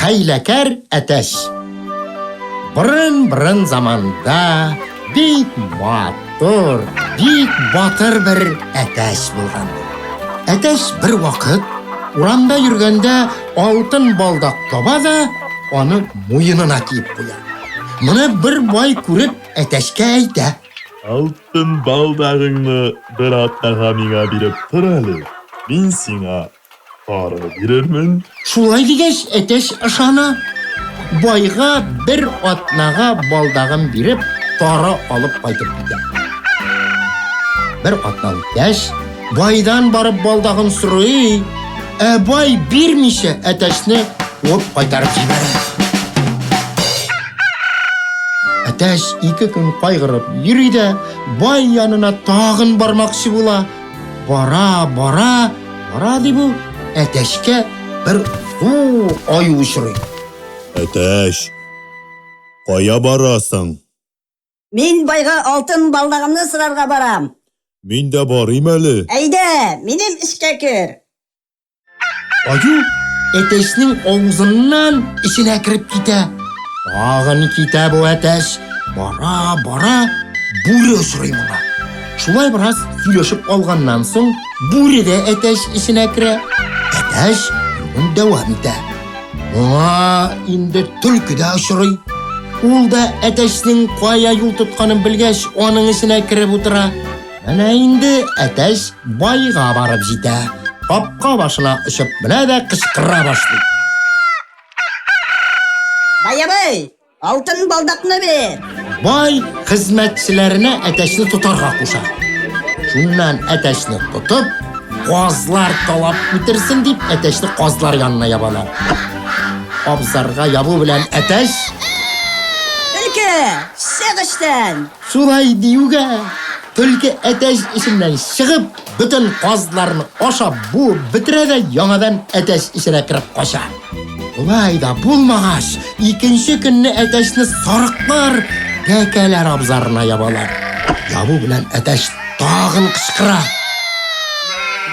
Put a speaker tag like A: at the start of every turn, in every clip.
A: Хәйләкәр әтәч. Борын-борын заманда бик матур, бик батыр бер әтәч булган. Әтәч бер вакыт урамда йөргәндә алтын балдак таба да аны муенына киеп куя. Моны бер бай күреп әтәчкә әйтә.
B: Алтын балдагыңны бер атнага миңа биреп тор әле, мин сиңа тары бирермен.
A: Шулай дигәч, әтәч ышана. Байга бер атнага балдагын биреп, тары алып кайтып китә. Бер атна үткәч, байдан барып балдагын сорый, ә бай бирмичә әтәчне куып кайтарып җибәрә. Әтәч ике көн кайгырып йөри дә, бай янына тагын бармакчы була. Бара, бара, бара ди бу, әтәчкә бер зур аю очрый.
B: Әтәч, кая барасың?
C: Мин байга алтын балдагымны сорарга барам.
B: Мин дә барыйм әле.
C: Әйдә, минем эшкә кер.
A: Аю әтәчнең авызыннан эченә кереп китә. Тагын китә бу әтәч. Бара, бара, бүре очрый моңа. Шулай бераз сөйләшеп алганнан соң, бүре дә әтәч эченә керә. Әтәч юлын дәвам итә. Моңа инде төлке дә очрый. Ул да әтәчнең кая юл тотканын белгәч, аның эченә кереп утыра. Менә инде әтәч байга барып җитә. Капка башына очып менә дә кычкыра башлый.
C: Бай абый, алтын балдакны бир.
A: Бай хезмәтчеләренә әтәчне тотарга куша. Шуннан әтәчне тотып, казлар талап үтерсен дип, әтәчне казлар янына ябалар. Абзарга ябу белән әтәч
C: Төлке, чык эштән!
A: Шулай диюгә, төлке әтәч эченнән чыгып, бөтен казларны ашап буып бетерә дә яңадан әтәч эченә кереп кача. Болай да булмагач, икенче көнне әтәчне сарыклар тәкәләр абзарына ябалар. Ябу белән әтәч тагын кычкыра.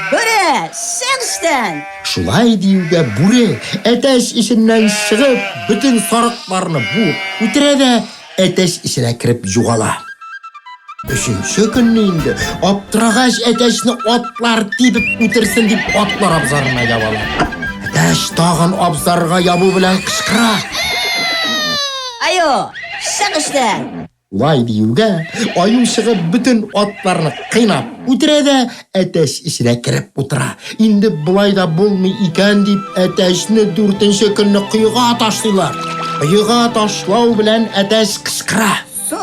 C: Бүре, чык эштән!
A: Шулай диюгә бүре әтәч эченнән чыгып, бөтен сарыкларны буып үтерә дә әтәч эченә кереп югала. Өченче көнне инде аптырагач әтәчне атлар тибеп үтерсен дип атлар абзарына ябалар. Әтәч тагын абзарга ябу белән кычкыра.
C: Аю, чык эштән!
A: Улай диюгә, аю чыгып бөтен атларны кыйнап үтерә дә әтәч эченә кереп утыра. Инде болай да булмый икән дип, әтәчне дүртенче көнне коега ташлыйлар. Коега ташлау белән әтәч кычкыра.
C: Су,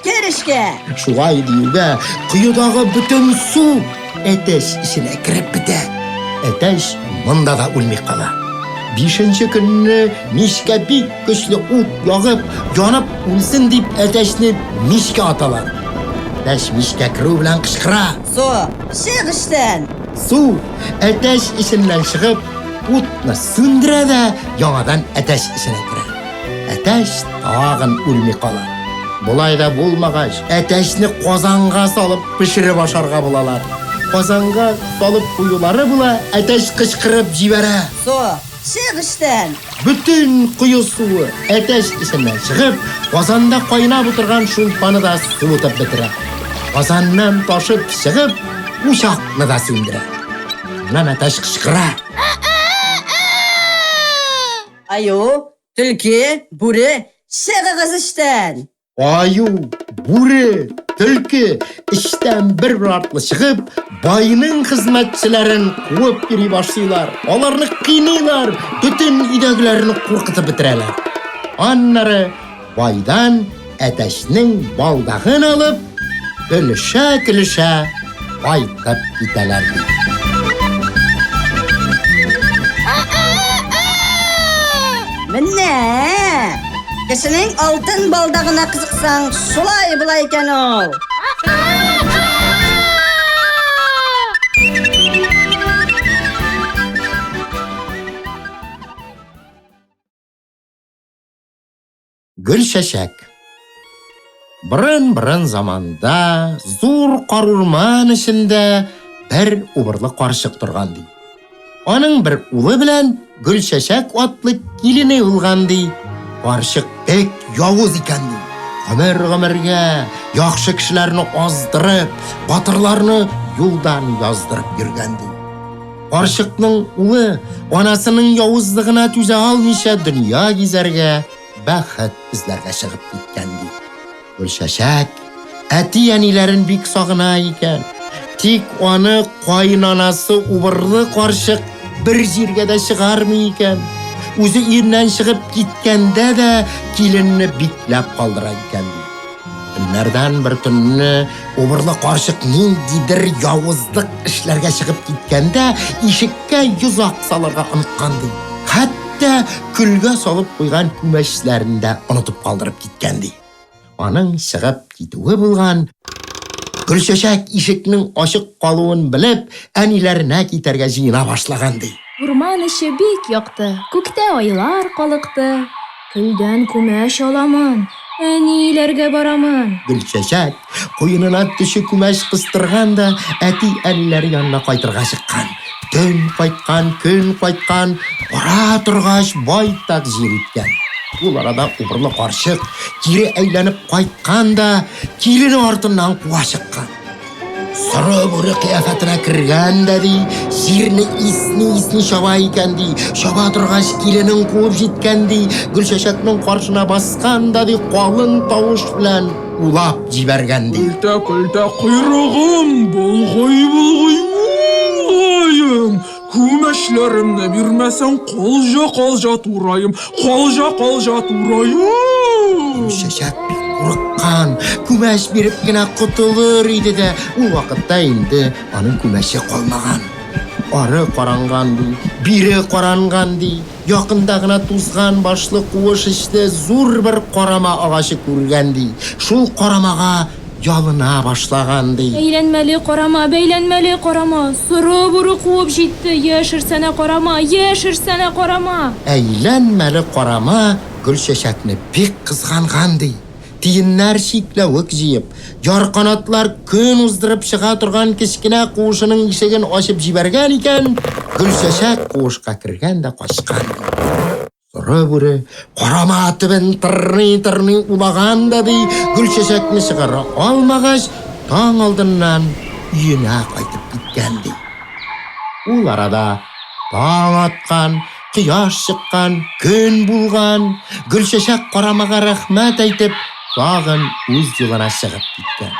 C: кер эчкә!
A: Шулай диюгә, коедагы бөтен су әтәч эченә кереп бетә. Әтәч монда да үлми кала. Бишенче көнне мичкә бик көчле ут ягып, янып үлсен дип әтәчне мичкә аталар. Әтәч мичкә керү белән кычкыра.
C: Су, чык эштән!
A: Су, әтәч эченнән чыгып, утны сүндерә дә яңадан әтәч эченә керә. Әтәч тагын үлми кала. Болай да булмагач, әтәчне казанга салып пешереп ашарга булалар. Казанга салып куюлары була, әтәч кычкырып җибәрә.
C: Су, чык эштән!
A: Бөтен кое суы әтәч эченнән чыгып, казанда кайнап утырган шулпаны да суытып бетерә. Казаннан ташып чыгып, учакны да сүндерә. Шуннан әтәч кычкыра.
C: Аю, төлке, бүре, чыгыгыз эштән!
A: Аю, бүре, төлке эчтән бер-бер артлы чыгып, байның хезмәтчеләрен куып йөри башлыйлар. Аларны кыйныйлар, бөтен өйдәгеләрне куркытып бетерәләр. Аннары байдан әтәчнең балдагын алып, көлешә-көлешә кайтып китәләр ди.
C: Менә! Кешенең алтын балдагына кызыксаң, шулай була икән ул.
A: Гөлчәчәк. Борын-борын заманда зур карурман эчендә бер убырлы карчык торган ди. Аның бер улы белән Гөлчәчәк атлы килене булган ди. Карчык бик явыз икән ди. Гомер-гомергә яхшы кешеләрне аздырып, батырларны юлдан яздырып йөргән ди. Карчыкның улы анасының явызлыгына түзә алмыйча дөнья гизәргә, бәхет эзләргә чыгып киткән ди. Гөлчәчәк әти-әниләрен бик сагына икән. Тик аны каенанасы убырлы карчык бер җиргә дә чыгармый икән. Үзе өеннән чыгып киткәндә дә киленне бикләп калдыра икән ди. Көннәрдән бер төнне убырлы карчык ниндидер явызлык эшләргә чыгып киткәндә ишеккә йозак салырга оныткан ди. Хәтта көлгә салып куйган күмәчләрен дә онытып калдырып киткән ди. Аның чыгып китүе булган, Гөлчәчәк ишекнең ачык калуын белеп, әниләренә китәргә җыена башлаган, ди.
D: Урман эче бик якты, Күктә айлар калыкты. Көлдән күмәч аламын, Әниләргә барамын.
A: Гөлчәчәк куенына төче күмәч кыстырган да әти-әниләре янына кайтырга чыккан. Төн кайткан, көн кайткан, бара торгач, байтак җир үткән. Ул арада убырлы карчык кире әйләнеп кайткан да килене артыннан куа чыккан. Соры бүре кыяфәтенә кергән дә ди, җирне исни-исни чаба икән ди. Чаба торгач, киленен куып җиткән ди, Гөлчәчәкнең каршына баскан да ди, калын тавыш белән улап җибәргән ди.
E: Көлтә-көлтә койрыгым, болгый-болгый улаем, күмәчләремне бирмәсәң, калҗа-калҗа тураем, калҗа-калҗа тураем.
A: Чәчәк бик курыккан, күмәч биреп кенә котылыр иде дә, ул вакытта инде аның күмәче калмаган. Ары каранган ди, бире каранган ди. Якында гына тузган башлы куыш эчле зур бер карама агачы күргән, ди. Шул карамага ялына башлаган, ди.
D: Әйләнмәле карама, бәйләнмәле карама, соры бүре куып җитте, яшерсәнә карама, яшерсәнә карама!
A: Әйләнмәле карама Гөлчәчәкне бик кызганган, ди. Тиеннәр чикләвек җыеп, ярканатлар көн уздырып чыга торган кечкенә куышының ишеген ачып җибәргән икән, Гөлчәчәк куышка кергән дә качкан. Соры бүре карама төбен тырный-тырный улаган да ди, Гөлчәчәкне чыгара алмагач, таң алдыннан өенә кайтып киткән ди. Ул арада таң аткан, кояш чыккан, көн булган. Гөлчәчәк карамага рәхмәт әйтеп, тагын үз юлына чыгып киткән.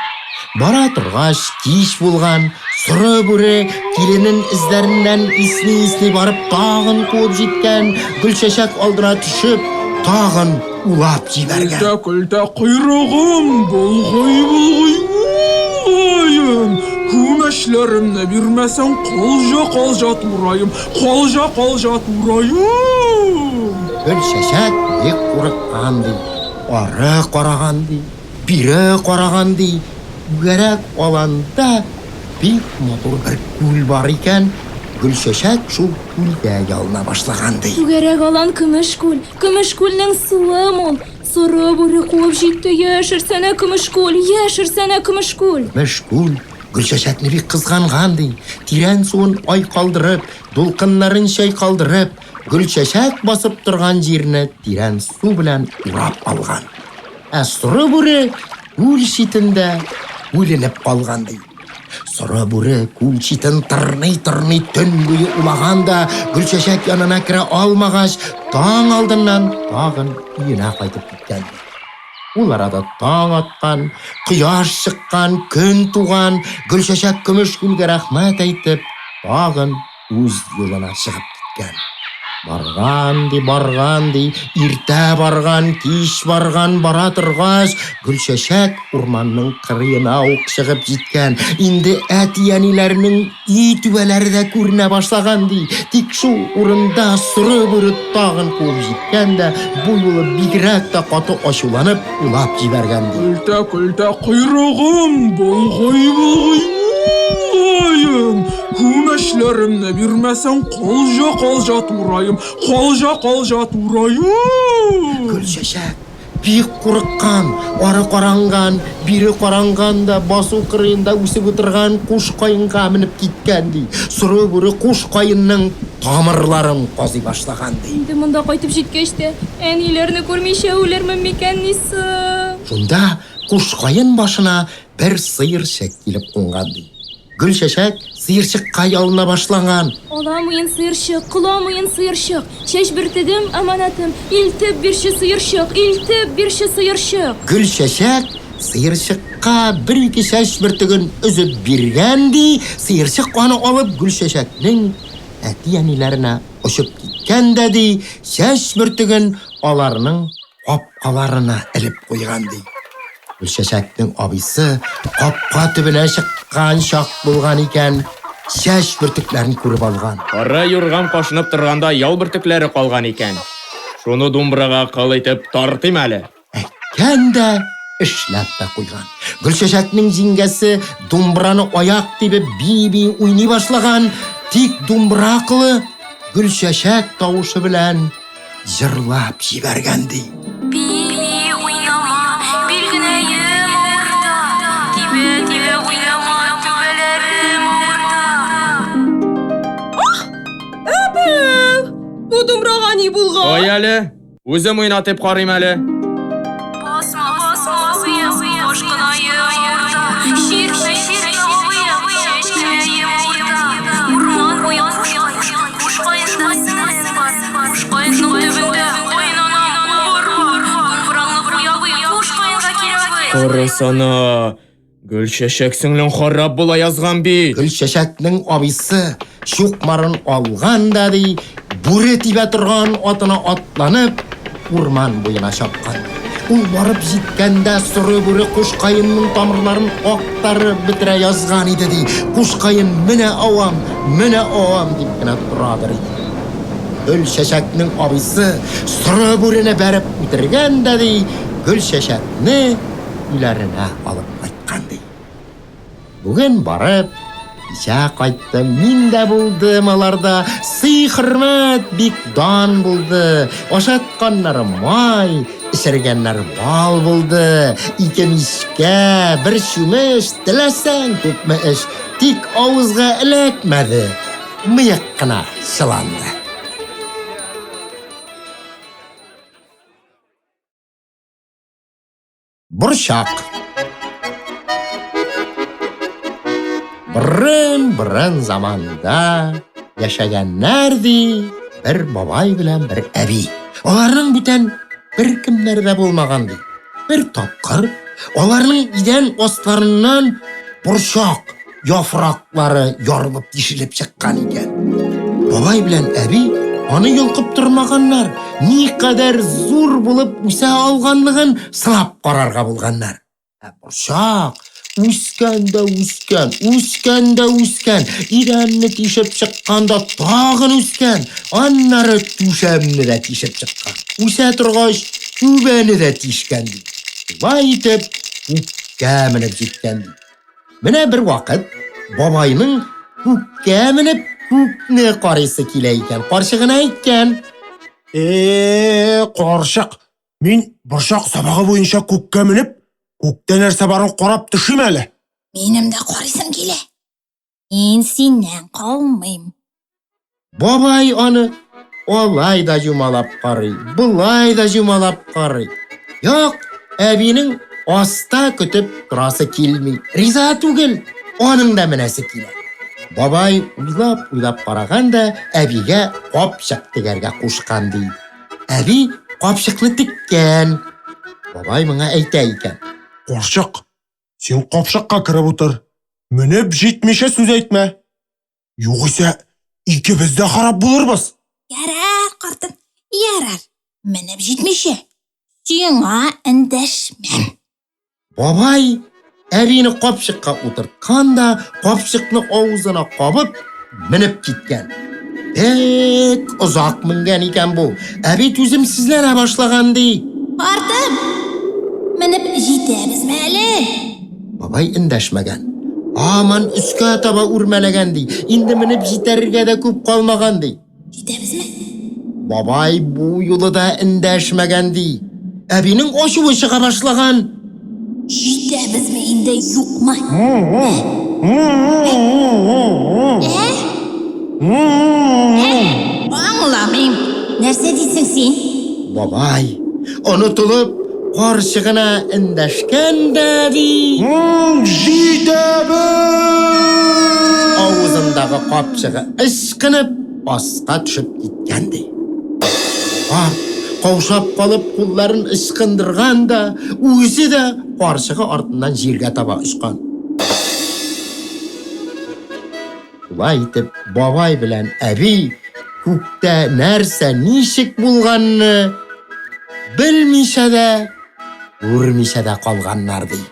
A: Бара торгач, кич булган, соры бүре киленен эзләреннән исни-исни барып тагын куып җиткән, Гөлчәчәк алдына төшеп, тагын улап җибәргән.
E: Көлтә-көлтә койрыгым, болгый-болгый улаем, күмәчләремне бирмәсәң, калҗа-калҗа тураем, калҗа-калҗа тураем.
A: Гөлчәчәк бик курыккан, ди, ары караган, ди, бире караган, ди. Түгәрәк аланда бик матур бер күл бар икән, Гөлчәчәк шул күлгә ялына башлаган, ди.
D: Түгәрәк алан көмеш күл, көмеш күлнең суы мул. Соры бүре куып җитте, яшерсәнә, көмеш күл, яшерсәнә, көмеш күл.
A: Көмеш күл Гөлчәчәкне бик кызганган, ди. Тирән суын айкалдырып, дулкыннарын чайкалдырып, Гөлчәчәк басып торган җирне тирән су белән урап алган. Ә соры бүре күл читендә бүленеп калган, ди. Соры бүре күл читен тырный-тырный төн буе улаган да, Гөлчәчәк янына керә алмагач, таң алдыннан тагын өенә кайтып киткән. Ул арада таң аткан, кояш чыккан, көн туган, Гөлчәчәк көмеш күлгә рәхмәт әйтеп, тагын үз юлына чыгып киткән. Барган ди, барган ди, иртә барган, кич барган, бара торгач, Гөлчәчәк урманның кырыена ук чыгып җиткән. Инде әти-әниләренең өй түбәләре дә күренә башлаган ди. Тик шул урында соры бүре тагын куып җиткән дә, бу юлы бигрәк тә каты ачуланып, улап җибәргән ди.
E: Көлтә-көлтә койрыгым, болгый-болгый улаем, күмәчләремне бирмәсәң, калҗа-калҗа тураем, калҗа-калҗа тураем.
A: Гөлчәчәк. бик курыккан. Ары каранган, бире каранган да басу кырыенда үсеп утырган куш каенга менеп киткән, ди. Соры бүре куш каенның тамырларын казый башлаган, ди.
D: Инде монда кайтып җиткәч тә, әниләрне күрмичә үләрмен микәнни соң?
A: Шунда куш каен башына бер сыерчык килеп кунган, ди. Гөлчәчәк сыерчыкка ялына башлаган.
D: Ала муен сыерчык, кола муен сыерчык, чәч бөртегем, аманатым, илтеп бирче сыерчык, илтеп бирче сыерчык.
A: Гөлчәчәк сыерчыкка бер-ике чәч бөртеген өзеп биргән, ди, сыерчык аны алып Гөлчәчәкнең әти-әниләренә очып киткән дә, ди, чәч бөртеген аларның капкаларына элеп куйган, ди. Гөлчәчәкнең абыйсы капка төбенә чыккан чак булган икән, чәч бөртекләрен күреп алган.
F: Кара юрган кашынып торганда ял бөртекләре калган икән. Шуны думбрага кыл итеп тартыйм әле.
A: Әйткән дә, эшләп тә куйган. Гөлчәчәкнең җиңгәсе думбраны аяк тибеп бии-бии уйный башлаган, тик думбра кылы Гөлчәчәк тавышы белән җырлап җибәргән ди.
D: Бии-бии уйнама, билгенәем авырта, тибә-тибә уйнама, түбәләрем авырта.
G: Әбәү! Бу думбрага ни булган?
F: Кой әле, үзем уйнатып карыйм әле.
D: Басма, басма, абыем, башкынаем авырта, чиртмә, чиртмә, абыем, чәчкәем авырта. Урман буе куш каен, куш каенда сеңлем бар, куш каенның төбендә каенанам убыр бар. Думбраңны куй, абый, куш каенга кил, абый.
F: Карасана, Гөлчәчәк сеңлең харап була язган бит.
A: Гөлчәчәкнең абыйсы чукмарын алган да ди, бүре тибә торган атына атланып, урман буена чапкан. Ул барып җиткәндә соры бүре кушкаенның тамырларын актарып бетерә язган иде ди. Кушкаен менә авам, менә авам дип кенә торадыр иде. Гөлчәчәкнең абыйсы соры бүрене бәреп үтергән дә ди, Гөлчәчәкне өйләренә алып кайткан ди. Бүген барып, кичә кайттым, мин дә булдым аларда. Сый-хөрмәт бик дан булды. Ашатканнары май, эчергәннәре бал булды. Ике мичкә, бер чүмеч, теләсәң күпме эш, тик авызга эләкмәде, мыек кына чыланды. Борчак. Борын-борын заманда яшәгәннәр ди бер бабай белән бер әби. Аларның бүтән беркемнәре дә булмаган ди. Бер тапкыр аларның идән асларыннан борчак яфраклары ярылып тишелеп чыккан икән. Бабай белән әби аны йолкып тормаганнар, никадәр зур булып үсә алганлыгын сынап карарга булганнар. Ә борчак үскән дә үскән, үскән дә үскән, идәнне тишеп чыккан да тагын үскән, аннары түшәмне дә тишеп чыккан. Үсә торгач, түбәне дә тишкән ди. Шулай итеп, күккә менеп җиткән ди. Менә бер вакыт бабайның күккә менеп күкне карыйсы килә икән. Карчыгына әйткән.
H: Э, карчык, мин борчак сабагы буенча күккә менеп, күктә нәрсә барын карап төшим әле.
C: Минем дә карыйсым килә. Мин синнән калмыйм.
A: Бабай аны алай да юмалап карый, болай да юмалап карый. Юк, әбинең аста көтеп торасы килми. Риза түгел, аның да менәсе килә. Бабай уйлап-уйлап караган да әбигә капчык тегәргә кушкан ди. Әби капчыкны теккән. Бабай моңа әйтә икән.
H: Карчык, син капчыкка кереп утыр. Менеп җитмичә сүз әйтмә. Югыйсә, икебез дә харап булырбыз.
C: Ярар, картым, ярар. Менеп җитмичә, сиңа эндәшмәм.
A: Бабай әбине капчыкка утырткан да, капчыкны авызына кабып, менеп киткән. Бик озак менгән икән бу. Әби түземсезләнә башлаган ди.
C: Картым, менеп җитәбезме әле?
A: Бабай эндәшмәгән. Һаман өскә таба үрмәләгән ди. Инде менеп җитәргә дә күп калмаган ди.
C: Җитәбезме?
A: Бабай бу юлы да эндәшмәгән ди. Әбинең ачуы чыга башлаган.
C: Җитәбезме инде, юкмы? Аңламыйм. Нәрсә дисең син?
A: Бабай, онытылып, карчыгына эндәшкән дә, ди.
H: Җитәбез!
A: Авызындагы капчыгы ычкынып, аска төшеп киткән, ди. Карт, каушап калып, кулларын ычкындырган да, үзе дә карчыгы артыннан җиргә таба очкан. Шулай итеп, бабай белән әби күктә нәрсә, ничек булганны белмичә дә, күрмичә дә калганнар, ди.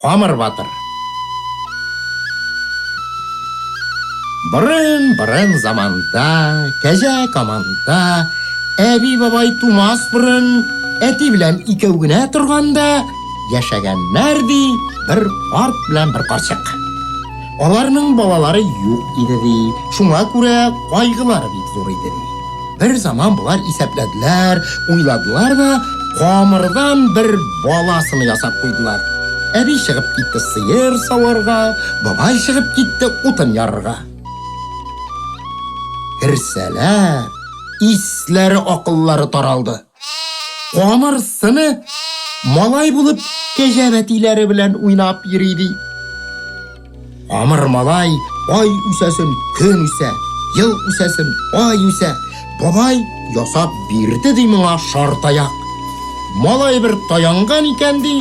A: Камыр батыр. Борын-борын заманда, кәҗә каманда, әби бабай тумас борын, әти белән икәү генә торганда, яшәгәннәр ди бер карт белән бер карчык. Аларның балалары юк иде ди, шуңа күрә кайгылары бик зур иде ди. Бер заман болар исәпләделәр, уйладылар да, камырдан бер баласыны ясап куйдылар. Әби чыгып китте сыер саварга, бабай чыгып китте утын ярырга. Керсәләр, исләре акыллары таралды. Камыр сыны малай булып кәҗә бәтиләре белән уйнап йөри ди. Камыр малай ай үсәсен көн үсә, ел үсәсен ай үсә. Бабай ясап бирде ди моңа шартаяк. Малай бер таянган икән ди,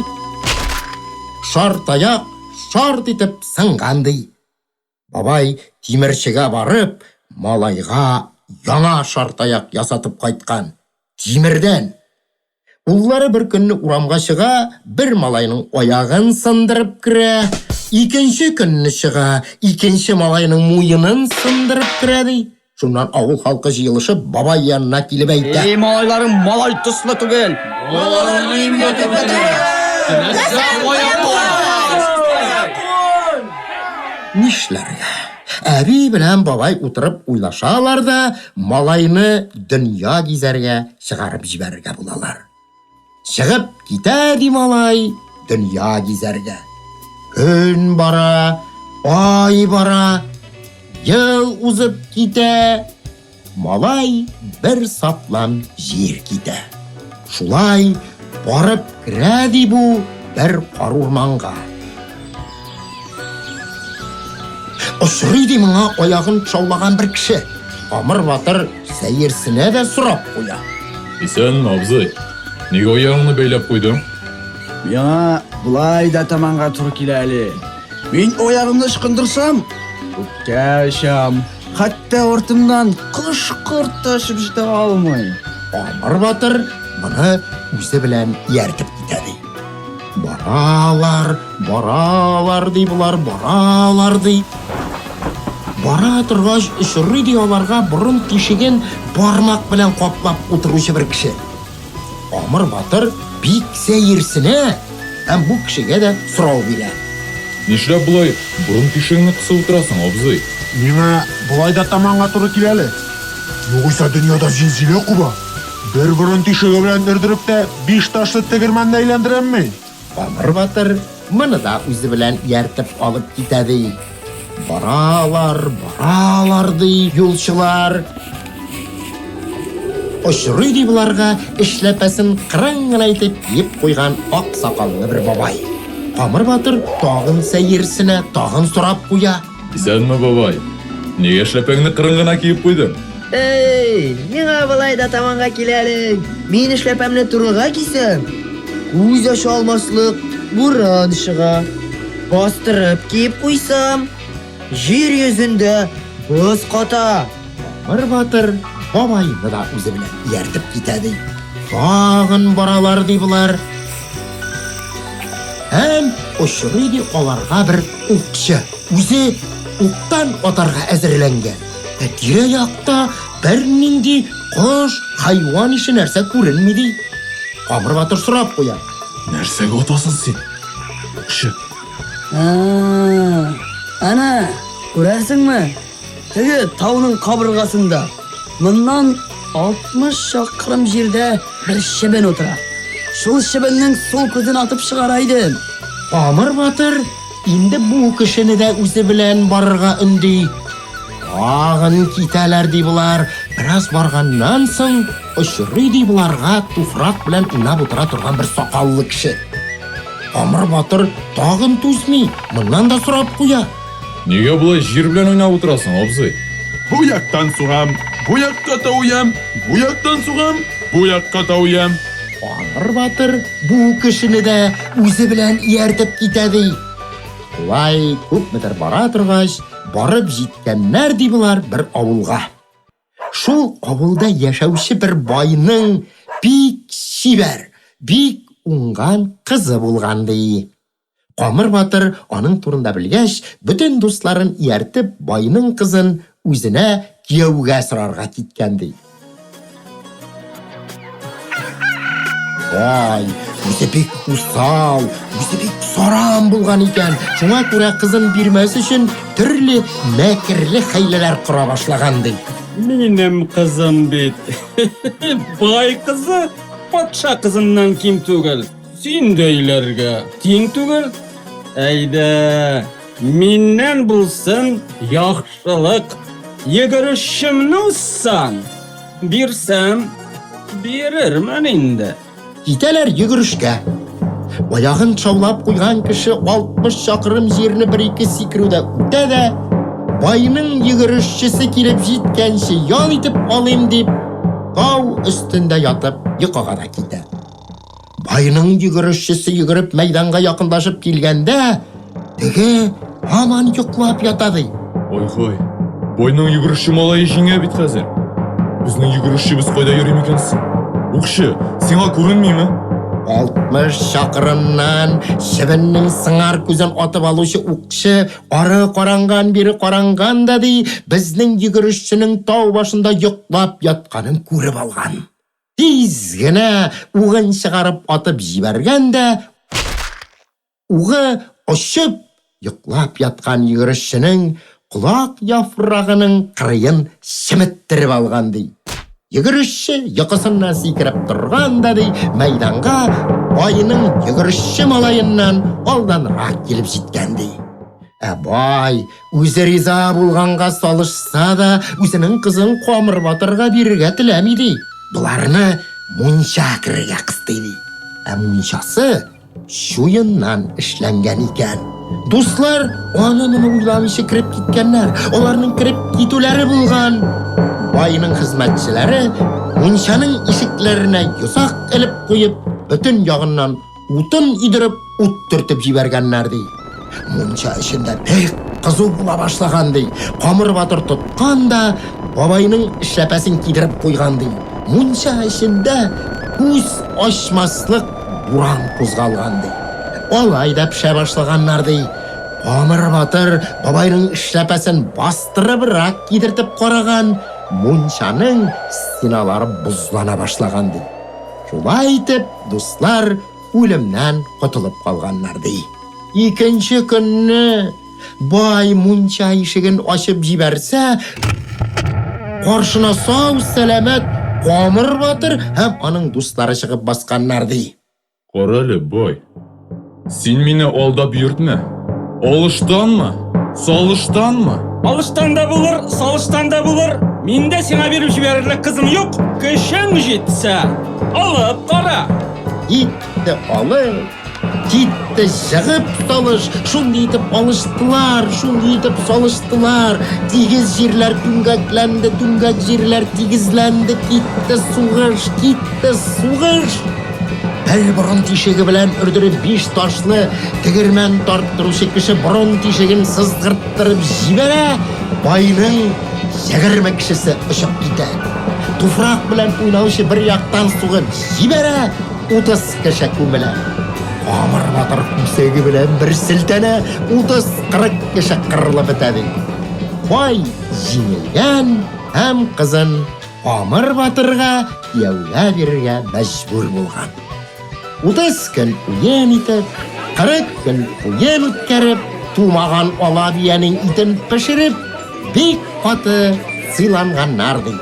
A: шартаяк шарт итеп сынган ди. Бабай тимерчегә барып, малайга яңа шартаяк ясатып кайткан. Тимердән. Уллары бер көнне урамга чыга, бер малайның аягын сындырып керә, икенче көнне чыга, икенче малайның муенын сындырып керә, ди. Шуннан авыл халкы җыелышып, бабай янына килеп әйтә.
I: Эй, малайларың малай төсле түгел.
A: Нишләргә? Әби белән бабай утырып уйлашалар да, малайны дөнья гизәргә чыгарып җибәрергә булалар. Чыгып китә ди малай дөнья гизәргә. Көн бара, ай бара, ел узып китә, малай бер саплам җир китә. Шулай барып керә ди бу бер карурманга. Очрый ди моңа аягын тышаулаган бер кеше. Камыр батыр сәерсенә дә сорап куя.
B: Исәнме, абзый. Нигә аягыңны бәйләп куйдың?
I: Миңа болай да таманга туры килә әле. Мин аягымны ычкындырсам, күккә очам. Хәтта артымнан кош-корт та очып җитә алмый.
A: Камыр батыр моны үзе белән ияртеп китә ди. Баралар, баралар ди болар, баралар ди. Бара торгач, очрый ди аларга борын тишеген бармак белән каплап утыручы бер кеше. Амыр батыр бик сәерсенә һәм бу кешегә дә сорау бирә.
B: Нишләп болай борын тишегеңне кысып утырасың, абзый?
H: Миңа болай да таманга туры килә әле. Югыйсә дөньяда зилзилә куба. Бер борын тишеге белән өрдереп тә биш ташлы тегермәнне әйләндерәм мин.
A: Камыр батыр моны да үзе белән ияртеп алып китә ди. Баралар, баралар ди юлчылар. Очрый ди боларга эшләпәсен кырын гына итеп киеп куйган ак сакаллы бер бабай. Камыр батыр тагын сәерсенә, тагын сорап куя.
B: Исәнме, бабай. Нигә эшләпәңне кырын гына киеп куйдың?
J: Эй, миңа болай да таманга килә әле. Мин эшләпәмне турыга кисәм, күз ача алмаслык буран чыга. Бастырып киеп куйсам, җир йөзендә боз ката.
A: Бер батыр бабайны да үзе белән ияртеп китә ди. Тагын баралар ди болар. Һәм очрый ди аларга бер укчы. Үзе уктан атарга әзерләнгән. Ә тирә-якта бернинди кош, хайван ише нәрсә күренми ди. Камыр батыр сорап куя.
B: Нәрсәгә атасың син? Укчы.
J: Ана, күрәсеңме?
K: Теге тауның кабыргасында, моннан 60 чакрым җирдә бер чебен утыра. Шул чебеннең сул күзен атып чыгара идем.
A: Камыр батыр инде бу кешене дә үзе белән барырга өнди. Тагын китәләр, ди болар. Бераз барганнан соң очрый, ди боларга туфрак белән уйнап утыра торган бер сакаллы кеше. Камыр батыр тагын түзми, моннан да сорап куя.
L: Нигә болай җир белән уйнап утырасың, абзый?
B: Бу яктан сугам, бу якка тауям, бу яктан сугам, бу якка тауям.
A: Камыр батыр бу кешене дә үзе белән ияртеп китә, ди. Шулай күпмедер бара торгач, барып җиткәннәр, ди болар бер авылга. Шул авылда яшәүче бер байның бик чибәр, бик уңган кызы булган, ди. Камыр батыр аның турында белгәч, бөтен дусларын ияртеп, байның кызын үзенә кияүгә сорарга киткән, ди. Бай, үзе бик усал, үзе бик саран булган икән. Шуңа күрә кызын бирмәс өчен төрле мәкерле хәйләләр кора башлаган, ди.
M: Минем кызым бит бай кызы, патша кызыннан ким түгел. Син дә өйләргә тиң түгел. Әйдә, миннән булсын яхшылык. Йөгерешчемне узсаң, бирсәм, бирермен инде.
A: Китәләр йөгерешкә. Аягын шаулап куйган кеше 60 чакрым җирне бер-ике сикерүдә үтә дә, байның йөгерешчесе килеп җиткәнче ял итеп алыйм дип, тау өстендә ятып йокыга да китә. Байның йөгерешчесе йөгереп мәйданга якынлашып килгәндә, теге һаман йоклап ята ди.
L: Ай-хай, байның йөгерешче малае җиңә бит хәзер. Безнең йөгерешчебез кайда йөри микән соң? Укчы, сиңа күренмиме?
A: 60 чакрымнан чебеннең сыңар күзен атып алучы укчы ары каранган, бире каранган да ди, безнең йөгерешченең тау башында йоклап ятканын күреп алган. Тиз генә угын чыгарып атып җибәргән дә, угы очып, йоклап яткан йөгерешченең колак яфрагының кырыен чеметтереп алган, ди. Йөгерешче йокысыннан сикереп торган да, ди, мәйданга байның йөгерешче малаеннан алданрак килеп җиткән, ди. Ә бай үзе риза булганга салышса да, үзенең кызын Камыр батырга бирергә теләми, ди. Боларны мунча керергә кыстый, ди. Ә мунчасы чуеннан эшләнгән икән. Дуслар аны-моны уйламыйча кереп киткәннәр. Аларның кереп китүләре булган. Байның хезмәтчеләре мунчаның ишекләренә йозак элеп куеп, бөтен ягыннан Утын өйдереп, ут төртеп җибәргәннәр, ди. Мунча эчендә бик кызу була башлаган, ди. Камыр батыр тоткан да, бабайның эшләпәсен кидереп куйган, ди. Мунча эчендә күз ачмаслык буран кузгалган, ди. Алай да пешә башлаганнар, ди. Камыр батыр бабайның эшләпәсен бастырыбрак кидертеп караган, мунчаның стеналары бозлана башлаган, ди. Шулай итеп, дуслар үлемнән котылып калганнар, ди. Икенче көнне бай мунча ишеген ачып җибәрсә, каршына сау-сәламәт Камыр батыр һәм аның дуслары чыгып басканнар, ди.
L: Карале, бай. Син мине алдап йөртмә. Алыштанмы? Салыштанмы?
M: Алыштан да булыр, салыштан да булыр. Миндә сиңа биреп җибәрерлек кызым юк. Көчең җитсә, алып кара.
A: Китте алып, китте җыгып салыш. Шундый итеп алыштылар, шундый итеп салыштылар. Тигез җирләр түмгәкләнде, түмгәк җирләр тигезләнде. Китте сугыш, китте сугыш. Бер борын тишеге белән өрдереп биш ташлы тегермән тарттыручы кеше борын тишеген сызгырттырып җибәрә, байның 20 кешесе очып китә. Туфрак белән уйнаучы бер яктан сугып җибәрә, 30 кеше күмелә. Камыр батыр күсәге белән бер селтәнә, 30-40 кеше кырылып бетә ди. Бай җиңелгән һәм кызын Камыр батырга кияүгә бирергә мәҗбүр булган. 30 көн уен итеп, 40 көн уен үткәреп, тумаган ала биянең итен пешереп, Бик каты сыйланганнар, ди.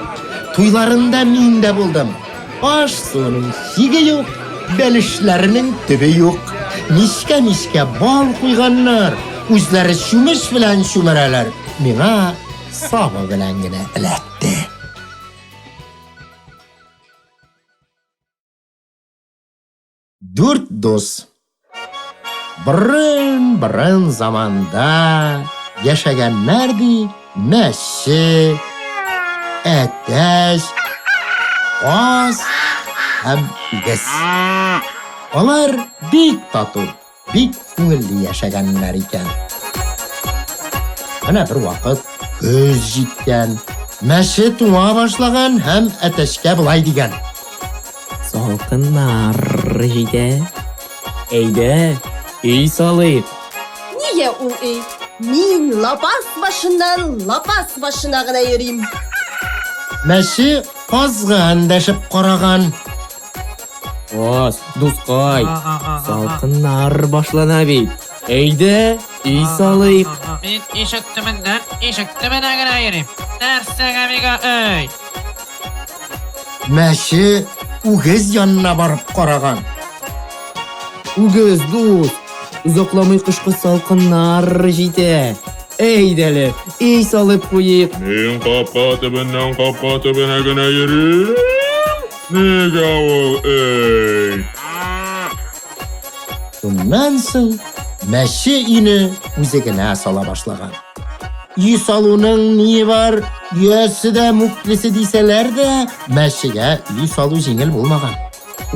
A: Туйларында мин дә булдым. Аш-суының чиге юк, бәлешләренең төбе юк. Мичкә-мичкә бал куйганнар, үзләре чүмеч белән чүмерәләр. Миңа сабы белән генә эләкте. Дүрт дус. Борын-борын заманда яшәгәннәр ди мәче, әтәч, каз һәм үгез. Алар бик тату, бик күңелле яшәгәннәр икән. Менә бер вакыт көз җиткән, мәче туңа башлаган һәм әтәчкә болай дигән.
N: Салкыннар җитә. Әйдә, өй салыйк.
G: Нигә ул өй? Мин лапас башыннан лапас башына гына йөрим.
A: Мәче казга эндәшеп караган.
N: Каз, дускай, салкыннар башлана бит. Әйдә, өй салыйк.
O: Мин ишек төбеннән ишек төбенә генә йөрим. Нәрсәгә миңа өй?
A: Мәче үгез янына барып караган.
N: Үгез, дус, озакламый кышкы салкыннар җитә. Әйдәле, өй салып куйык.
L: Мин капка төбеннән капка төбенә генә йөрим. Нигә ул өй?
A: Шуннан соң мәче өйне үзе генә сала башлаган. Өй салуның ние бар, өясе дә мүклесе дисәләр дә, мәчегә өй салу җиңел булмаган.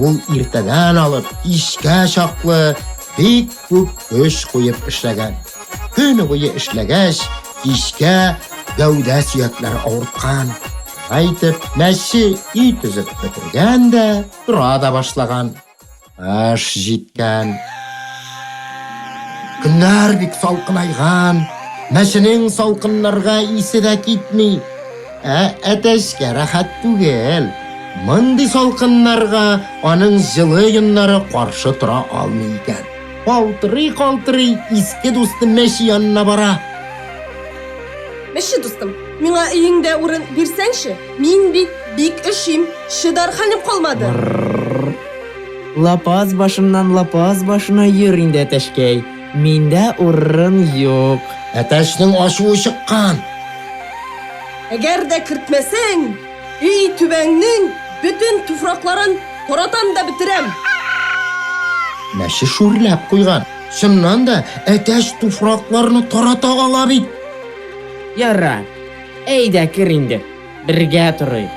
A: Ул иртәдән алып кичкә чаклы бик күп көч куеп эшләгән. Көне буе эшләгәч, кичкә гәүдә сөякләре авырткан. Шулай итеп, мәче өй төзеп бетергән дә, тора да башлаган. Кыш җиткән. Көннәр бик салкынайган. Мәченең салкыннарга исе дә китми. Ә әтәчкә рәхәт түгел. Мондый салкыннарга аның җылы йоннары каршы тора алмый икән. Калтырый-калтырый иске дусты мәче янына бара.
G: Мәче дустым, миңа өеңдә урын бирсәңче, мин бит бик өшим, чыдар хәлем калмады.
N: Лапас башыннан лапас башына йөр инде, әтәчкәй. Миндә урын юк.
A: Әтәчнең ачуы чыккан.
G: Әгәр дә кертмәсәң, өй түбәңнең бөтен туфракларын таратам да бетерәм.
A: Мәче шүрләп куйган. Чыннан да, әтәч туфракларны тарата ала бит.
N: Ярар, әйдә кер инде. Бергә торыйк.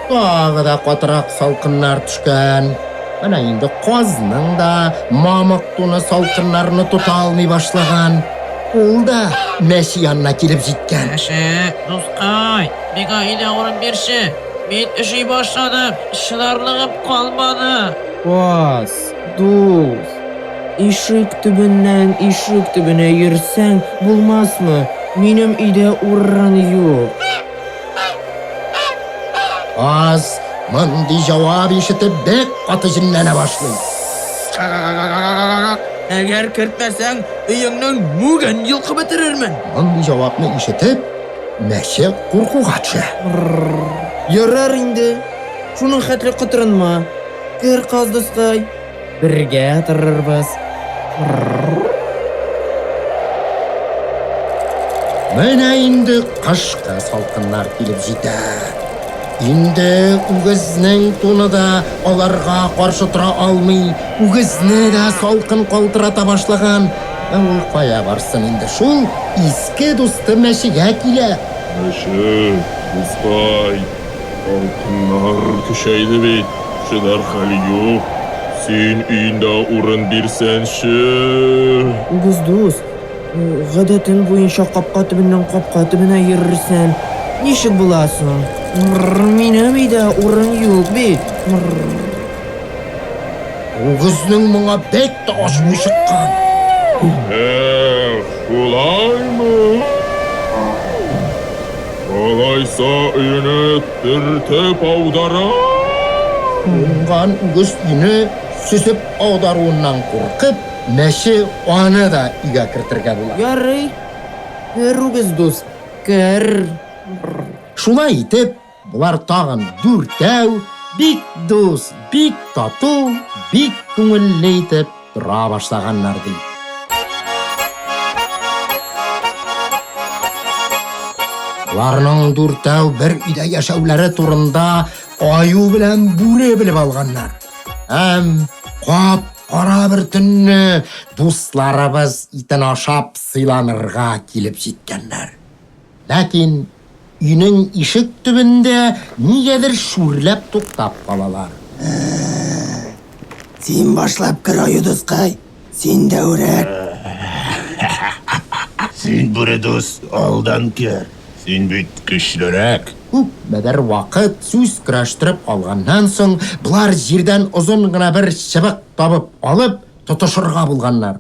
A: Тагы да катырак салкыннар төшкән. Менә инде казның да мамык туны салкыннарны тота алмый башлаган. Ул да мәче янына килеп җиткән.
O: Мәче, дускай, миңа өйдә урын бирче. Мин өши башладым, чыдарлыгым калмады.
N: Каз, дус, Ишек төбеннән ишек төбенә йөрсәң булмасмы? Минем өйдә урын юк.
A: Каз мондый җавап ишетеп бик каты җенләнә башлый.
N: Әгәр кертмәсәң, өеңнең мүген йолкып бетерермен.
A: Мондый җавапны ишетеп, мәче куркуга төшә.
N: Ярар инде, шуның хәтле котырынма. Кер, каз дускай. Бергә торырбыз.
A: Менә инде кышкы салкыннар килеп җитә. Инде үгезнең туны да аларга каршы тора алмый. Үгезне дә салкын калтырата башлаган. Ә ул кая барсын инде, шул иске дусты мәчегә килә.
L: Мәче, дускай, Салкыннар көчәйде бит, чыдар хәл юк. Син өендә урын бирсәнче.
N: Үгез дус, гадәтең буенча капка төбеннән капка төбенә йөрерсән, ничек була соң? Минем өйдә урын юк бит.
A: Үгезнең моңа бик тә ачуы чыккан.
L: Эх, шулаймы? Алайса өйне төртеп аударам!
A: Уңган үгез өйне сөзеп аударуыннан куркып, мәче аны да өйгә кертергә була.
N: Ярый, Кер, үгез дус, кер.
A: Шулай итеп, болар тагын дүртәү бик дус, бик тату, бик күңелле итеп тора башлаганнар, ди. Боларның дүртәү бер өйдә яшәүләре турында аю белән бүре белеп алганнар. Һәм кап-кара бер төнне дусларыбыз итен ашап сыйланырга килеп җиткәннәр. Ләкин өйнең ишек төбендә нигәдер шүрләп туктап калалар.
P: Син башлап кер, аю дускай. Син дәүрәк.
Q: Син, бүре дус, алдан кер. Син бит көчлерәк.
A: Күпмедер вакыт сүз көрәштереп алганнан соң, болар җирдән озын гына бер чыбык табып алып, тотышырга булганнар.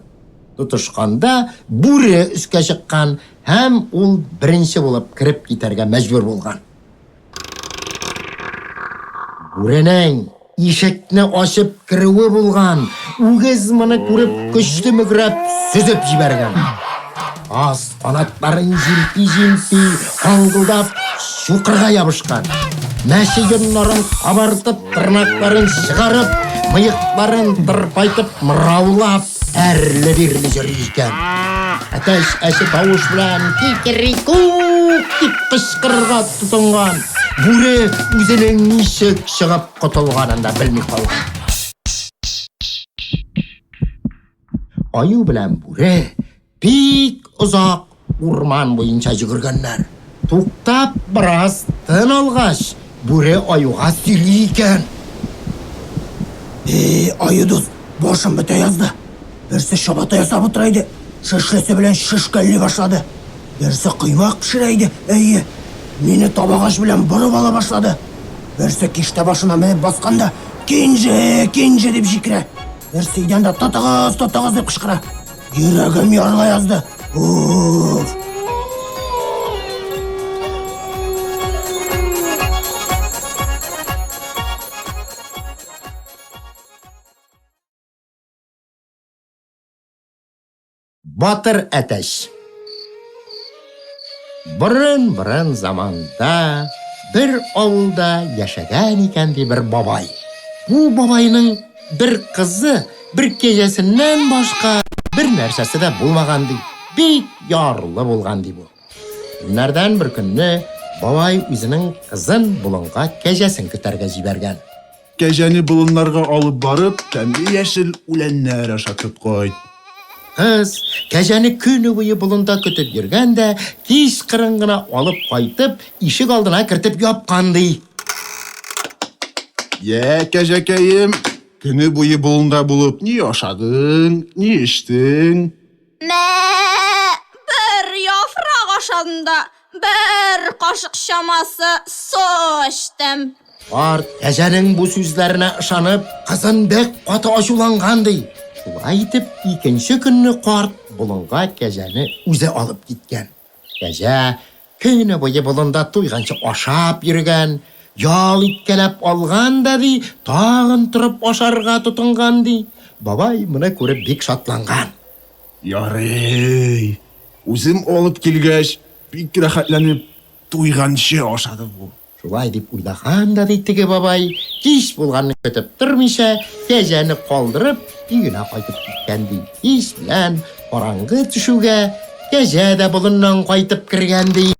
A: Тотышканда бүре өскә чыккан һәм ул беренче булып кереп китәргә мәҗбүр булган. Бүренең ишекне ачып керүе булган, үгез моны күреп көчле мөгрәп сөзеп җибәргән. Аз канатларын җилпи-җилпи, каңгылдап чукырга ябышкан. Мәче йоннарын кабартып, тырнакларын чыгарып, мыекларын тырпайтып, мыраулап, әрле-бирле йөри икән. Әтәч әче тавыш белән кикерикук дип кычкырырга тотынган. Бүре үзенең ничек чыгып котылганын да белми калган. Аю белән бүре бик озак урман буенча йөгергәннәр. Туктап бераз тын алгач, бүре аюга сөйли икән.
P: Эй, аю дус, башым бетә язды. Берсе чабата ясап утыра иде, шөшлесе белән шөшкәлли башлады. Берсе коймак пешерә иде, әйе, мине табагач белән борып ала башлады. Берсе киштә башына менеп баскан да, Кинҗе, кинҗе дип җикерә. Берсе идәндә тотыгыз, тотыгыз дип кычкыра. Йөрәгем ярыла язды. Уф!
A: Батыр әтәч. Борын-борын заманда бер авылда яшәгән икән ди бер бабай. Бу бабайның бер кызы, бер кәҗәсеннән башка бер нәрсәсе дә булмаган ди. Бик ярлы булган ди бу. Көннәрдән бер көнне бабай үзенең кызын болынга кәҗәсен көтәргә җибәргән.
H: Кәҗәне болыннарга алып барып, тәмле яшел үләннәр ашатып кайт.
A: Кыз кәҗәне көне буе болында көтеп йөргән дә, кич кырын гына алып кайтып, ишек алдына кертеп япкан, ди.
H: Йә, кәҗәкәем, көне буе болында булып ни ашадың, ни эчтең?
D: Мә, бер яфрак ашадым да, бер кашык чамасы су эчтем.
A: Карт кәҗәнең бу сүзләренә ышанып, кызын бик каты ачуланган, ди. Шулай итеп, икенче көнне карт болынга кәҗәне үзе алып киткән. Кәҗә көне буе болында туйганчы ашап йөргән, ял иткәләп алган да, ди, тагын торып ашарга тотынган, ди. Бабай моны күреп бик шатланган.
H: Ярый, үзем алып килгәч, бик рәхәтләнеп, туйганчы ашады бу.
A: Шулай дип уйлаган да, ди теге бабай, кич булганны көтеп тормыйча, кәҗәне калдырып, өенә кайтып киткән, ди. Кич белән караңгы төшүгә, кәҗә дә болыннан кайтып кергән, ди.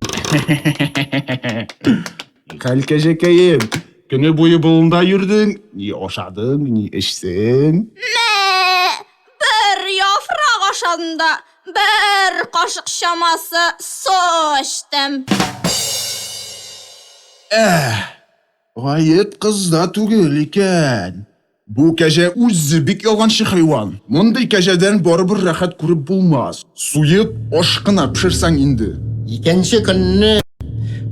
H: Хәл, кәҗәкәем, көне буе болында йөрдең, ни ашадың, ни эчтең?
D: Мә, бер яфрак ашадым да, бер кашык чамасы су эчтем.
H: Әһ, гаеп кызда түгел икән. Бу кәҗә үзе бик ялганчы хайван. Мондый кәҗәдән барыбер рәхәт күреп булмас. Суеп, аш кына пешерсәң инде.
A: Икенче көнне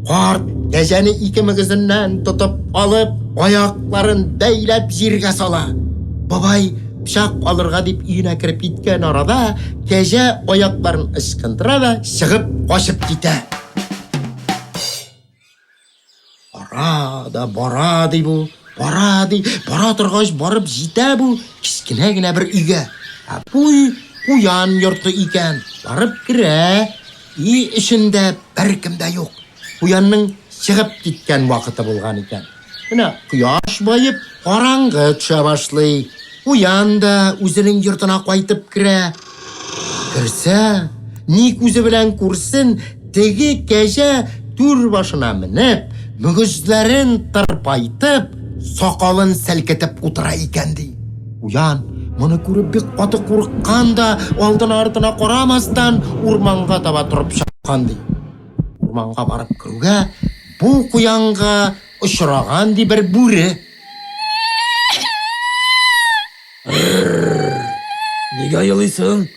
A: карт кәҗәне ике мөгезеннән тотып алып, аякларын бәйләп җиргә сала. Бабай пычак алырга дип өенә кереп киткән арада, кәҗә аякларын ычкындыра да чыгып качып китә. Бара да бара, ди бу, бара, ди. Бара торгач, барып җитә бу кечкенә генә бер өйгә. Ә бу өй куян йорты икән. Барып керә. Өй эчендә беркем дә юк. Куянның чыгып киткән вакыты булган икән. Менә кояш баеп, караңгы төшә башлый. Куян да үзенең йортына кайтып керә. Керсә, ни күзе белән күрсен, теге кәҗә түр башына менеп, мөгезләрен тырпайтып, сакалын селкетеп утыра икән, ди. Куян, моны күреп, бик каты курыккан да, алдына-артына карамастан, урманга таба торып чапкан, ди. Урманга барып керүгә, бу куянга очраган, ди, бер бүре.
K: Нигә елыйсың?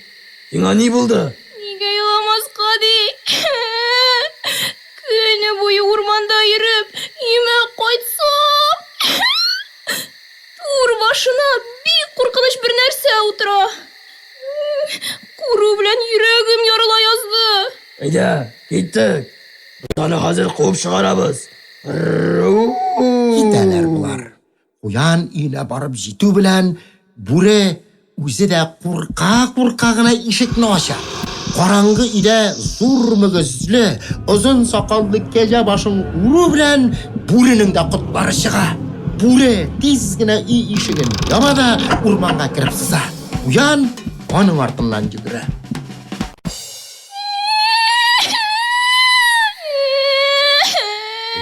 K: Сиңа ни булды?
D: Нигә еламаска ди? Көне буе урманда йөреп, өемә кайтсам, тур башына бик куркыныч бер нәрсә утыра. Күрү белән йөрәгем ярыла язды.
K: Әйдә, киттек. Без аны хәзер куып чыгарабыз.
A: Китәләр болар. Куян өенә барып җитү белән, бүре үзе дә курка-курка гына ишекне ача. Караңгы өйдә зур мөгезле, озын сакаллы кәҗә башын күрү белән, бүренең дә котлары чыга. Бүре тиз генә өй ишеген яба да урманга кереп сыза. Куян аның артыннан йөгерә.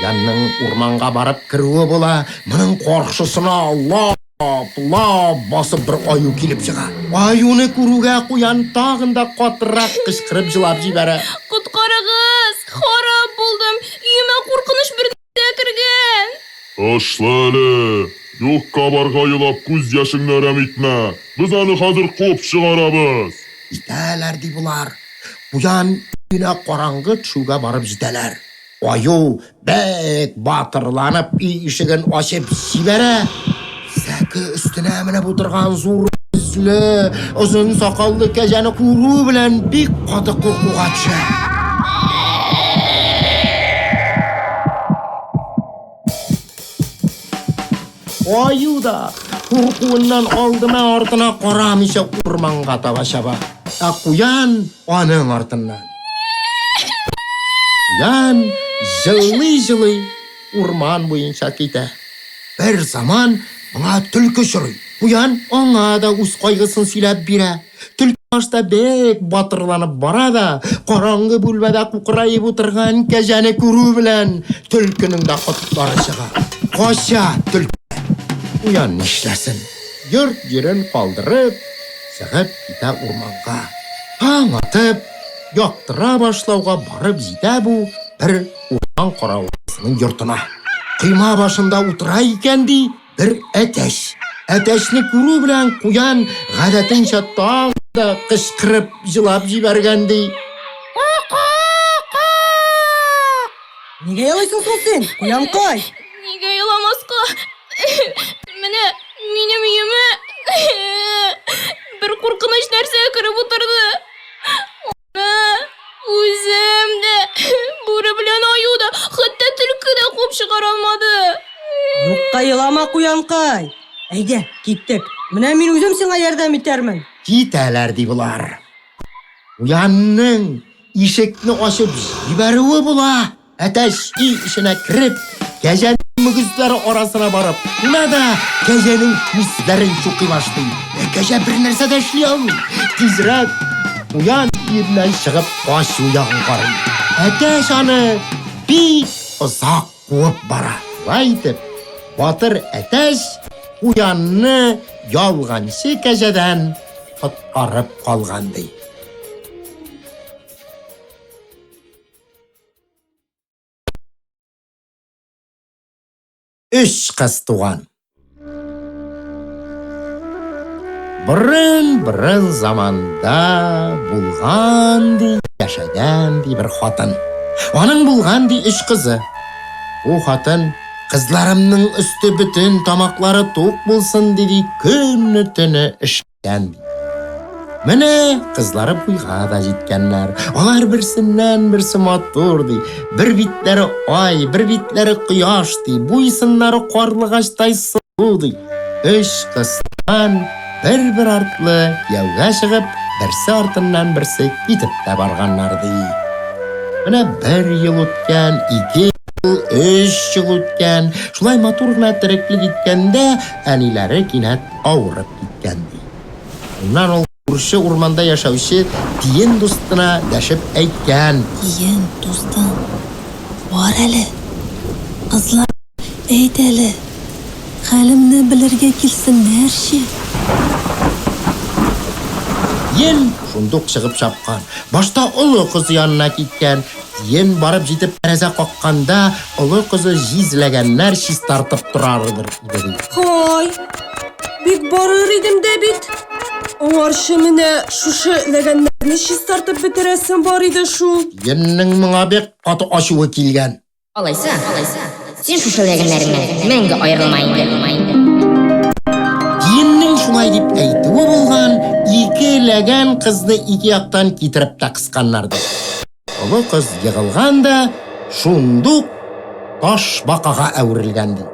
A: Куянның урманга барып керүе була, моның каршысына лап-лап басып бер аю килеп чыга. Аюны күрүгә куян тагын да катырак кычкырып җылап җибәрә.
D: Коткарыгыз! Харап булдым! Өемә куркыныч бер нәрсә кергән!
B: Ташла әле! Юкка-барга елап күз яшеңне әрәм итмә! Без аны хәзер куып чыгарабыз!
A: Җитәләр, ди болар. Куян өенә караңгы төшүгә барып җитәләр. Аю, бик батырланып, өй ишеген ачып җибәрә. Сәке өстенә менеп утырган зур йөзле, озын сакаллы кәҗәне күрү белән бик каты куркуга төшә. Аю да куркуыннан алдына-артына карамыйча урманга таба чаба. Ә куян аның артыннан. Куян җылый-җылый урман буенча китә. Бер заман моңа төлке очрый. Куян аңа да үз кайгысын сөйләп бирә. Төлке башта бик батырланып бара да, караңгы бүлмәдә кукыраеп утырган кәҗәне күрү белән төлкенең дә котлары чыга. Кача төлке. Куян нишләсен? Йорт-җирен калдырып, чыгып китә урманга. Таң атып, яктыра башлауга барып җитә бу бер урман каравылчысының йортына. Койма башында утыра икән, ди, Бер әтәч. Әтәчне күрү белән куян гадәтенчә тагы да кычкырып җылап җибәргән ди.
G: Нигә елыйсың соң син, куянкай?
D: Нигә еламаска? Менә минем өемә бер куркыныч нәрсә кереп утырды. Үзем дә, бүре белән аю да, хәтта төлке дә куып чыгара алмады.
G: Юкка елама, куянкай. Әйдә, киттек. Менә мин үзем сиңа ярдәм итәрмен.
A: Китәләр, ди болар. Куянның ишекне ачып җибәрүе була. Әтәч өй эченә кереп, кәҗәнең мөгезләре арасына барып куна да кәҗәнең күзләрен чукый башлый. Ә кәҗә бер нәрсә дә эшли алмый. Тизрәк куян өеннән чыгып качу ягын карый. Әтәч аны бик озак куып бара. Шулай итеп, батыр әтәч куянны ялганчы кәҗәдән коткарып калган ди. Өч кыз туган. Борын-борын заманда булган ди, яшәгән ди бер хатын. Аның булган ди өч кызы. Бу хатын кызларымның өсте бөтен, тамаклары тук булсын ди ди көне-төне эш Җиткән. Менә кызлары буйга да җиткәннәр. Алар берсеннән-берсе матур, ди. Бер битләре ай, бер битләре кояш, ди. Буй-сыннары карлыгачтай сылу, ди. Өч кыздан бер-бер артлы кияүгә чыгып, берсе артыннан берсе китеп тә барганнар, ди. Менә бер ел үткән, ике ел, өч ел үткән. Шулай матур гына тереклек иткәндә, әниләре кинәт авырып киткән, ди. Аннан ул күрше урманда яшәүче тиен дустына дәшеп әйткән.
C: Тиен, дустым, бар әле, кызлар Әйт әле, хәлемне белергә килсеннәрче.
A: Тиен шундук чыгып чапкан. Башта олы кызы янына киткән. Тиен барып җитеп тәрәзә какканда, олы кызы җиз ләгәннәр чистартып торардыр иде, ди.
G: Һай, бик барыр идем дә бит. Аңарчы менә шушы ләгәннәрне чистартып бетерәсем бар иде шул.
A: Тиеннең моңа бик каты ачуы килгән.
R: Алайса, син шушы ләгәннәреңнән мәңге аерылма инде.
A: Тиеннең шулай дип әйтүе булган, ике ләгән кызны ике яктан китереп тә кысканнар, ди. Олы кыз егылган да, шундук таш бакага әверелгән, ди.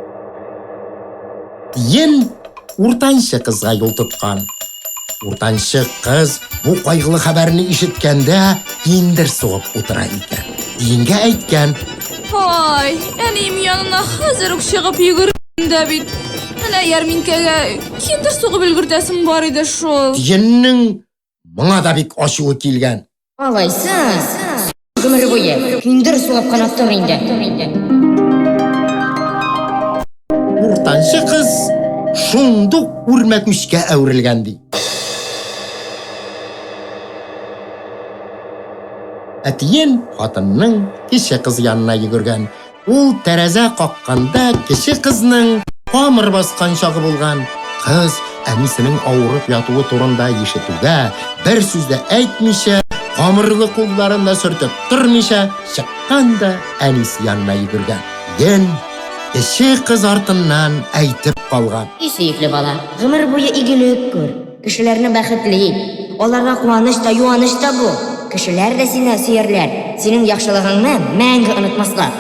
A: Тиен уртанчы кызга юл тоткан. Уртанчы кыз бу кайгылы хәбәрне ишеткәндә киндер сугып утыра икән. Тиенгә әйткән.
D: Ай, әнием янына хәзер үк чыгып йөгердем дә бит. Менә ярминкәгә киндер сугып өлгертәсем бар иде шул.
A: Тиеннең моңа да бик ачуы килгән.
R: Алайса, гомер буе киндер сугып кына тор инде.
A: Уртанчы кыз шундук үрмәкүчкә әверелгән ди. Әтиен хатынның кече кызы янына йөгергән. Ул тәрәзә какканда кече кызның камыр баскан чагы булган. Кыз әнисенең авырып ятуы турында ишетүгә, бер сүз дә әйтмичә, камырлы кулларын да сөртеп тормыйча, чыккан да әнисе янына йөгергән. Ген кече кыз артыннан әйтеп калган.
R: И сөекле бала, гомер буе игелек күр. Кешеләрне бәхетле ит. Аларга куаныч та, юаныч та бул. Кешеләр дә сине сөярләр, синең яхшылыгыңны мәңге онытмаслар.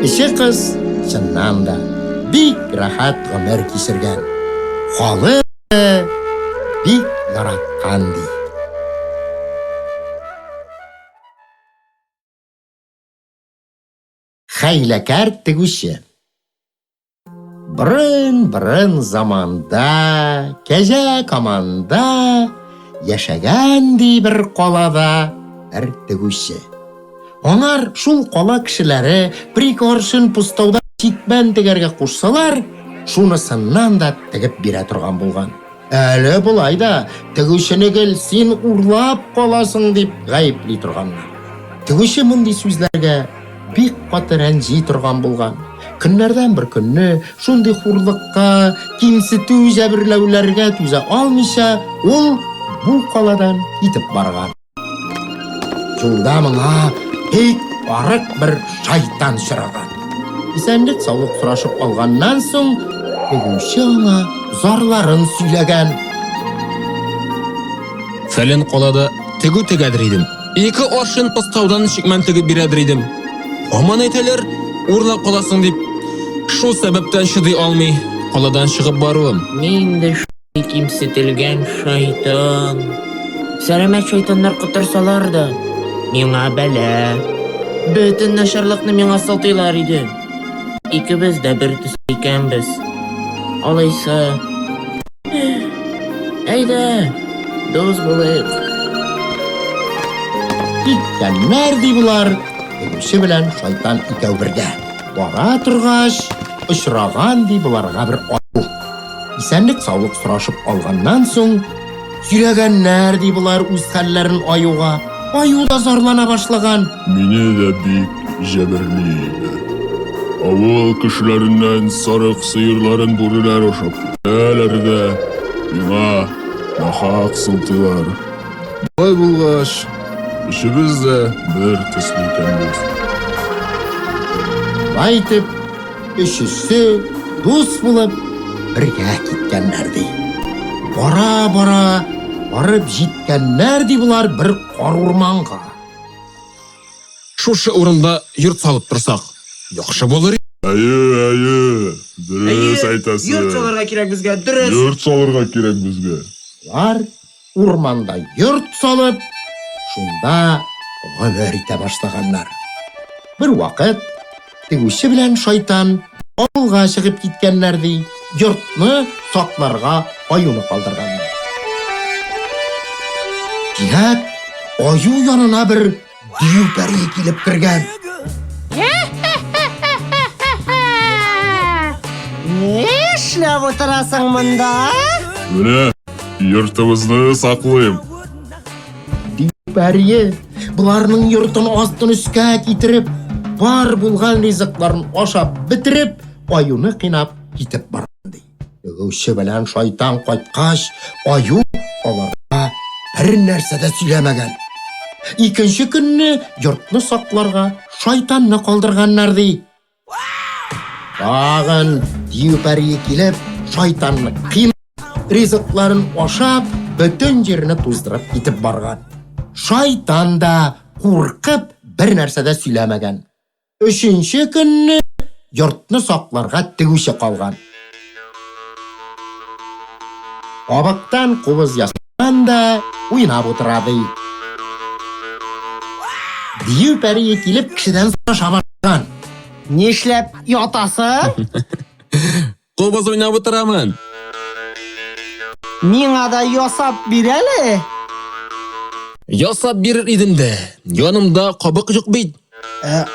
A: Кече кыз, чыннан да, бик рәхәт гомер кичергән. Халык бик яраткан, ди. Хәйләкәр тегүче. Борын-борын заманда, кәҗә команда яшәгән ди бер калада бер тегүче. Аңар шул кала кешеләре бер-ике аршын пустауда чикмән тегәргә кушсалар, шунысыннан да тегеп бирә торган булган. Әле болай да тегүчене гел син урлап каласың дип гаепли торганнар. Тегүче мондый сүзләргә бик каты рәнҗи торган булган. Көннәрдән бер көнне шундый хурлыкка, кимсетү, җәберләүләргә түзә алмыйча, ул бу каладан китеп барган. Юлда моңа бик арык бер шайтан очраган. Исәнлек саулык сорашып алганнан соң, тегүче аңа зарларын сөйләгән.
S: Фәлән калада тегү тегәдер идем. Ике аршын постаудан чикмән тегеп бирәдер идем. Һаман әйтәләр, урлап каласың дип. Шул сәбәптән чыдый алмый, каладан чыгып баруым.
O: Мин дә Кимсетелгән шайтан. Сәламәт шайтаннар котырсалар да, миңа бәла. Бөтен начарлыкны миңа сылтыйлар иде. Икебез дә бер төсле икәнбез. Алайса, әйдә, дус булыйк.
A: Киткәннәр ди болар, тегүче белән шайтан икәү бергә. Бара торгач, очраган ди боларга бер аю. Исәнлек-саулык сорашып алганнан соң, сөйләгәннәр ди болар үз хәлләрен аюга. Аю да зарлана башлаган.
B: Мине дә бик җәберлиләр. Авыл кешеләреннән сарык сыерларын бүреләр ашап китәләр дә, миңа нахак сылтыйлар. Болай булгач, өчебез дә бер төсле икәнбез.
A: Шулай итеп, Өчесе дус булып бергә киткәннәр ди. Бара-бара барып җиткәннәр ди болар бер карурманга.
S: Шушы урында йорт салып торсак, яхшы булыр.
B: Әйе, әйе, дөрес әйтәсең.
N: Йорт салырга кирәк безгә, дөрес.
B: Йорт салырга кирәк безгә.
A: Алар урманда йорт салып, шунда гомер итә башлаганнар. Бервакыт тегүче белән шайтан авылга чыгып киткәннәр ди, йортны сакларга аюны калдырганнар. Кинәт аю янына бер дию пәрие килеп кергән.
J: Нишләп утырасың монда?
B: Менә йортыбызны саклыйм.
A: Дию пәрие боларның йортын астын өскә китереп, бар булган ризыкларын ашап бетереп, аюны кыйнап китеп барган ди. Тегүче белән шайтан кайткач, аю аларга бер нәрсә дә сөйләмәгән. Икенче көнне йортны сакларга шайтанны калдырганнар ди. Тагын дию пәрие килеп, шайтанны кыйнап, ризыкларын ашап, бөтен җирне туздырып китеп барган. Шайтан да куркып бер нәрсә дә сөйләмәгән. Өченче көнне йортны сакларга тегүче калган. Кабыктан кубыз ясаган да уйнап утыра ди. Дию пәрие килеп кешедән сораша башлаган.
J: Нишләп ятасың?
S: Кубыз уйнап утырамын.
J: Миңа да ясап бир әле.
S: Ясап бирер идем дә, янымда кабык юк бит.
J: Ә,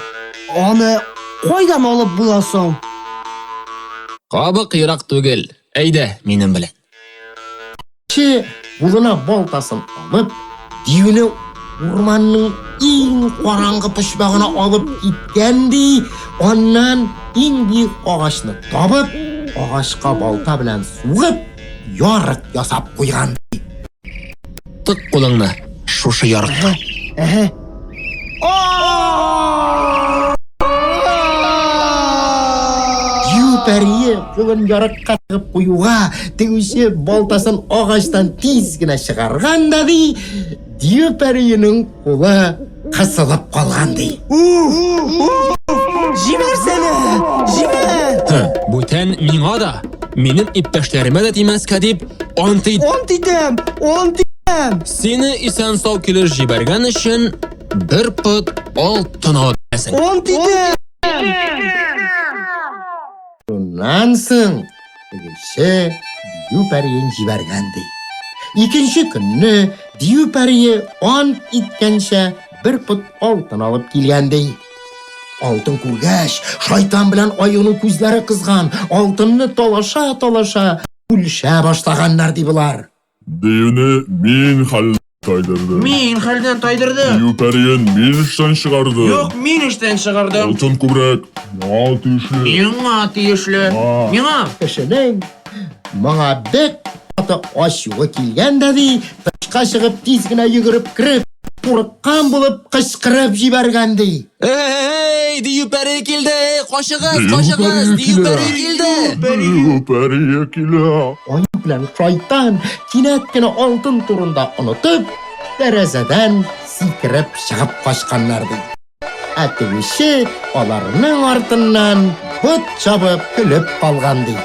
J: аны кайдан алып була соң?
S: Кабык ерак түгел. Әйдә, минем белән.
A: Кеше кулына балтасын алып, диюне урманның иң караңгы почмагына алып киткән ди, аннан иң биек агачны табып, агачка балта белән сугып, ярык ясап куйган ди.
S: Тык кулыңны шушы ярыкка.
J: Әһә.
A: Дию пәрие кулын ярыкка тыгып куюга, тегүче балтасын агачтан тиз генә чыгарган да ди, дию пәриенең кулы кысылып калган ди.
J: Җибәрсәнә! Җибәр!
S: Һы, бүтән миңа да, минем иптәшләремә дә тимәскә дип ант ит.
J: Ант итәм! Ант итәм!
S: Сине исән-сау килеш җибәргән өчен бер пот алтын алып киләсең.
J: Ант итәм!
A: Шуннан соң тегүче дию пәриен җибәргән ди. Икенче көнне дию пәрие ант иткәнчә бер пот алтын алып килгән ди. Алтын күргәч, шайтан белән аюның күзләре кызган, алтынны талаша-талаша бүлешә башлаганнар ди болар.
B: Диюне мин хәлдән тайдырдым.
O: Мин хәлдән тайдырдым.
B: Дию пәриен мин эштән чыгардым.
O: Юк, мин эштән чыгардым.
B: Алтын күбрәк миңа тиешле.
O: Миңа тиешле. Миңа.
A: Кешенең моңа бик каты ачуы килгән дә ди, тышка чыгып тиз генә йөгереп кереп, курыккан булып кычкырып җибәргән ди.
S: Эй, дию пәрие килде! Качыгыз, качыгыз, дию пәрие килде!
B: Дию пәрие килә.
A: Аю белән шайтан кинәт кенә алтын турында онытып, тәрәзәдән сикереп чыгып качканнар ди. Ә тегүче аларның артыннан бот чабып көлеп калган ди.